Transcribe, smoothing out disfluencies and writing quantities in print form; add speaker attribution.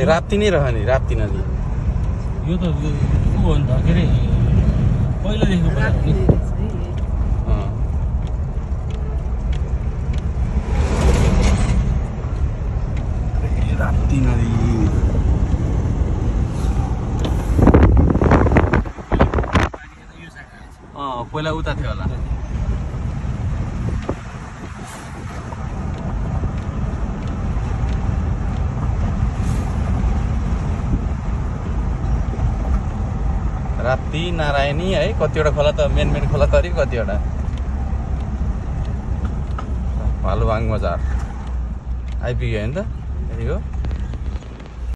Speaker 1: राप्ती नै रह्यो नि, राप्ती नदी।
Speaker 2: यो त को हो नि त के अरे पहिलादेखिको बजार हो नि।
Speaker 1: राप्ती नदी पहिला उता थियो होला। राप्ती नारायणी है, कतिवटा खोला त मेन खोला तरी कतिवटा। भालुवाङ बजार आइपुग्यो होइन त यतिको।